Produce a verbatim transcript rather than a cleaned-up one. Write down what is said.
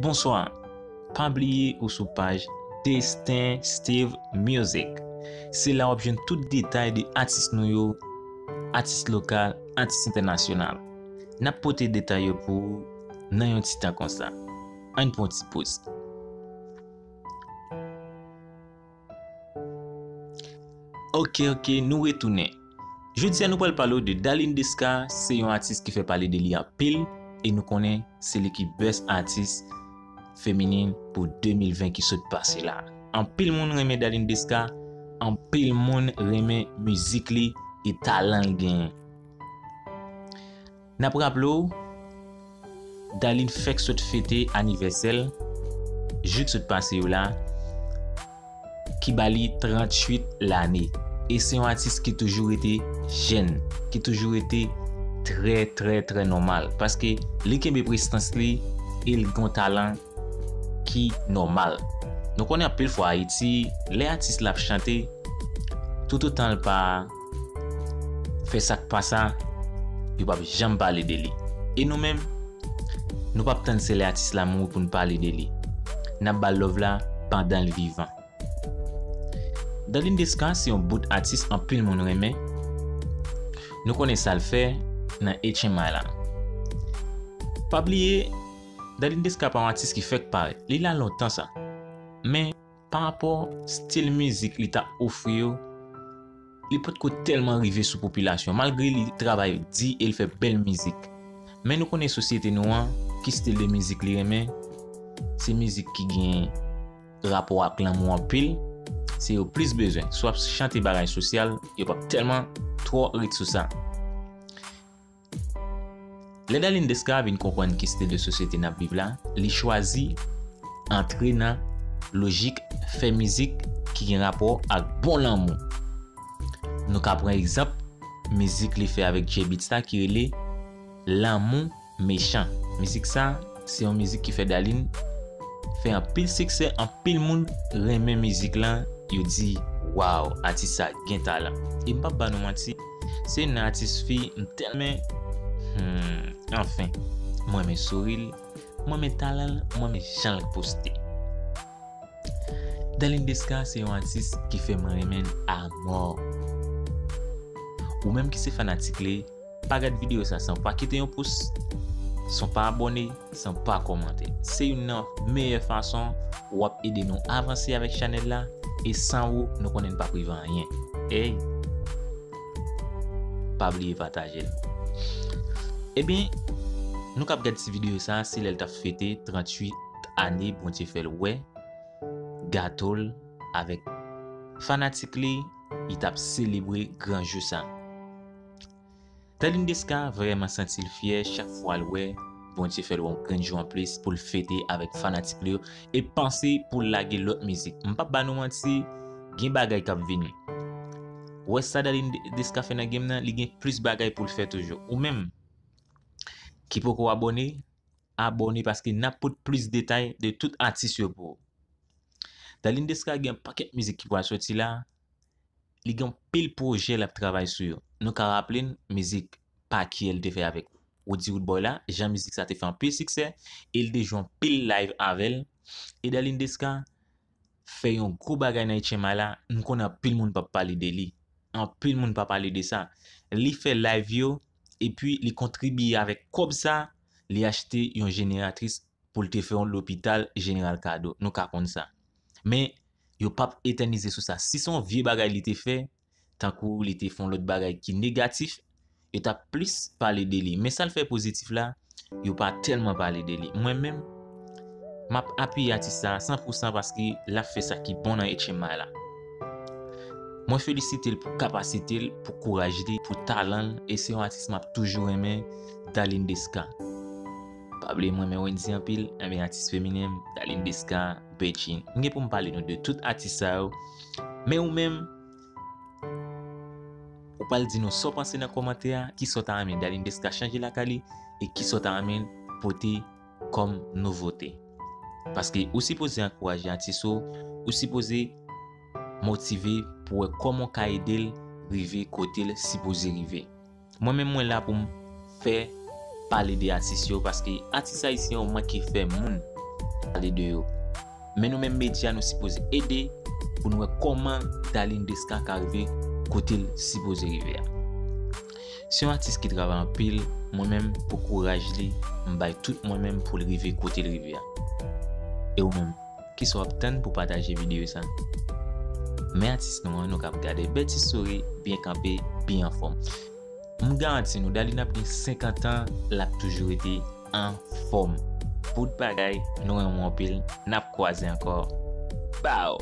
Bonswa! Pa bliye ou sou paj Destin Steve Music. Se la w ap jwenn tout detay de atis nou yo, atis lokal, atis entènasyonal. N ap pote detay yo pou ou nan yon ti tan konsa. Ann pran yon ti poz. Ok, ok, nou retounen. Jodi a nou pral pale w de Darline Desca, se yon atis ki fè pale de li anpil, e nou konnen se li ki best atis feminin pou de mil ven ki sot pase la. Anpil moun renmen Darline Desca, anpil moun renmen mizik li e talan l genyen. N ap raple w, Darline fèk sot fete anivèsè l, jou k sot pase yo la, ki ba li tranntuit lane. E se yon atis ki toujou rete jèn, ki toujou rete trè, trè, trè nòmal. Paske li kenbe prestans li e l gen yon talan ki nòmal. Nou konnen anpil fwa Ayiti, lè atis la ap chante, toutotan l pa fè sa k pa sa, yo p ap janm pale de li. E nou menm, nou p ap tann se lè atis la mouri pou n pale de li. N ap ba l love la pandan l vivan. Darline Desca se yon bout atis anpil moun renmen. Nou konnen sa l fè nan H M I la. Pa bliye, Darline Desca pa yon atis ki fèk parèt. Li la lontan sa. Men, pa rapò stil mizik li t ap ofri yo, li potko tèlman rive sou popilasyon, malgre li travay di e l fè bèl mizik. Men nou konnen sosyete nou an, ki stil de mizik li renmen, se mizik ki gen rapò ak lanmou anpil, se yo plis bezwen. Si w ap chante bagay sosyal, yo p ap tèlman twò ret sou sa. Lè Darline Desca vin konprann ki stil de sosyete n ap viv la, li chwazi antre nan lojik fè mizik ki gen rapò ak bon lanmou. Nou ka pran egzanp mizik li fè avèk Jay Beatz la ki rele Lanmou Mechan. Mizik sa, se yon mizik ki fè Darline fè anpil siksè, anpil moun renmen mizik lan, yo di, "Waw, atis sa gen talan." E m p ap ba nou manti, se youn nan atis fi m tèlman, hmm, anfen, mwen renmen souri l, mwen renmen talan l, mwen renmen jan l poste. Darline Desca se yon atis ki fè mwen renmen l amò. Ou menm ki se fanatik li, pa gad videyo sa san w pa kite yon pous, san w pa abòne, san w pa kòmante. Se youn nan meyè fason w ap ede nou avanse avèk chanèl la, e san ou, nou konnen n p ap rive anyen. Ey! Pa bliye pataje l. Ebyen, nou k ap gad ti videyo sa, se lè l t ap fete tranntuit ane, Bondye fè l wè gato l avèk fanatik li, li t ap selebre gran jou sa. Darline Desca vrèman santi l fyè chak fwa l wè Bondye fè l wè yon grenn jou anplis pou l fete avèk fanatik li yo e panse pou l lage lòt mizik. M p ap ba nou manti, gen bagay k ap vini. Wè sa Darline De-, Desca fè nan game nan, li gen plis bagay pou l fè toujou. Ou menm ki poko abòne, abòne paske n ap pot plis detay de tout atis yo pou ou. Darline Desca gen yon pakèt mizik ki pral soti la. Li gen anpil pwojè l ap travay sou yo. Nou ka raple n mizik Pa Kiyè l te fè avèk Roody Roodboy la, jan mizik sa te fè anpil siksè, e l te jwe anpil live avè l. E Darline Desca fè yon gwo bagay nan H M I la, m konnen anpil moun p ap pale de li. Anpil moun pa pale de sa. Li fè live yo, epi li kontribye avèk kòb sa, li achte yon jeneratris pou l te fè yon lopital jeneral kado. Nou ka konn sa. Men, yo p ap etènize sou sa. Si se yon vye bagay li te fè, tankou li te fè yon lòt bagay ki negatif, yo t ap plis pale de li. Men sa l fè pozitif la, yo pa tèlman pale de li. Mwen menm, m ap apiye atis sa a san pou san paske l ap fè sa ki bon nan H M I la. Mwen felisite l pou kapasite l, pou kouraj li, pou talan l, e se yon atis m ap toujou renmen, Darline Desca. Pa bliye mwen renmen Wendy anpil, enben atis feminen m, Darline Desca, Bedjine. M gen pou m pale nou de tout atis sa yo. Men ou menm, ou pral di nou sa w panse nan kòmantè a, kisa w ta renmen Darline Desca chanje lakay li, e kisa w ta renmen pote kòm nouvote. Paske ou sipoze ankouraje atis ou, ou sipoze motive pou wè kòman w ka ede l rive kote l sipoze rive. Mwen menm mwen la pou m fè pale de atis yo, paske atis ayisyen yo manke fè moun. pale de yo. Men nou menm medya, nou sipoze ede pou nou wè kòman Darline Desca ka rive kote l sipoze rive a. Se yon atis ki travay anpil, mwen menm pou kouraj li, m bay tout mwen menm pou l rive kote l rive a. E ou menm, kisa w ap tann pou pataje videyo sa? Men atis nou an, nou k ap gade, bèl ti souri, byen kanpe, byen anfòm. M garanti nou, Darline ap gen senkant an, l ap toujou rete anfòm. Bout bagay, nou renmen w anpil, n ap kwaze ankò. Baw!